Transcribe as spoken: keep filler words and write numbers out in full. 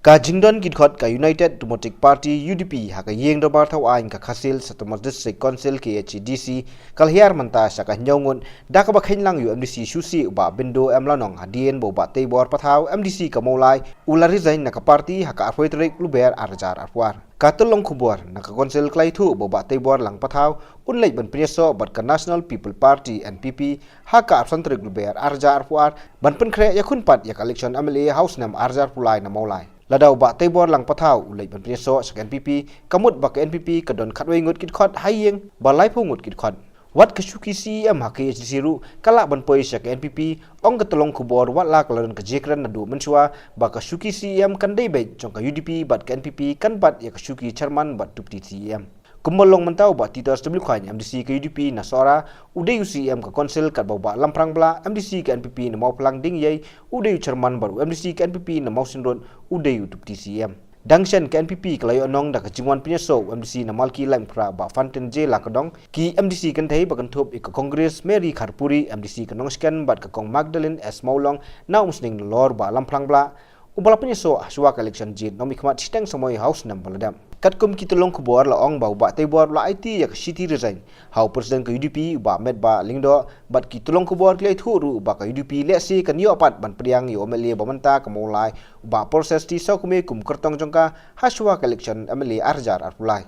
Ka jingdon ki dkhot ka United Democratic Party, U D P, ha ka ïing dorbar thaw aiñ ka Khasi Hills Autonomous District Council, K H A D C, ka la hiar mynta sha ka hynñiew ngut, da kaba kheiñ lang ïa u M D C shuh shuh u Bah Bindo M Lanong, hadien ba u Bah Teibor Pathaw, M D C ka Mawlai, u la resign na ka party ha ka arphew tarik Lber arhajar arphew ar. Ka tyllong khubor na ka Council ka la ïathuh ba u Bah Teibor Lang Pathaw un leit ban pynïasoh bad ka National People Party, N P P, ha ka arphew san tarik Lber arhajar arphew ar, ban pynkhreh ïakhun pat ïa ka election M L A ha u snem arhajar arphew lai na Mawlai. Lada u Bah Teibor Lang Pathaw u leit ban pynïasoh sha ka N P P, ka mut ba ka N P P ka don khatwei ngut ki dkhot ha ïing, ba laiphew ngut ki dkhot. Wat ka shuki C E M ha K H A D C ruh ka lah ban poi sha ka N P P, ong ka tyllong khubor, watla ka la don ka jingkren naduh mynshuwa ba ka shuki C E M kan dei beit jong ka U D P bad ka N P P kan bat ïa ka shuki chairman bad deputy C E M. Kumba long mynta, u Bah Titos W Khain, M D C ka U D P na Sohra, u dei u C E M ka Council, katba u Bah Lamphrang Blah, M D C ka N P P na Mawphlang Diengiei, u dei u chairman, bad u M D C ka N P P na Mawsynrut, u dei u deputy C E M. Dang shen, ka N P P ka la ïoh nong da ka jingwan pynïasoh u M D C na Malki Laitumkhrah, Bah Fantin J Lakadong, ki M D C kynthei ba kynthup ïa ka Congress, Mary Kharpuri, M D C ka Nongshken, bad ka Kong Magdalene S Mawlong, na Umsning Nalor, Bah Lamphrang Blah, uba la pynïasoh ha shuwa ka election jied nongmihkhmat shiteng samoi ha u snem ba la dep. Katkum ki tyllong khubor la ong ba u Bah Teibor u la aiti ïa ka shithi resign ha u President ka U D P, u Bah Metbah Lyngdoh, bad ki tyllong khubor ki la ïathuh ruh ba ka U D P lehse kan ïoh pat ban pdiang ïa u M L A ba mynta ka Mawlai, u Bah Precious T Sawkmie, kum kyrtong jong ka ha shuwa ka election M L A arhajar arphew lai.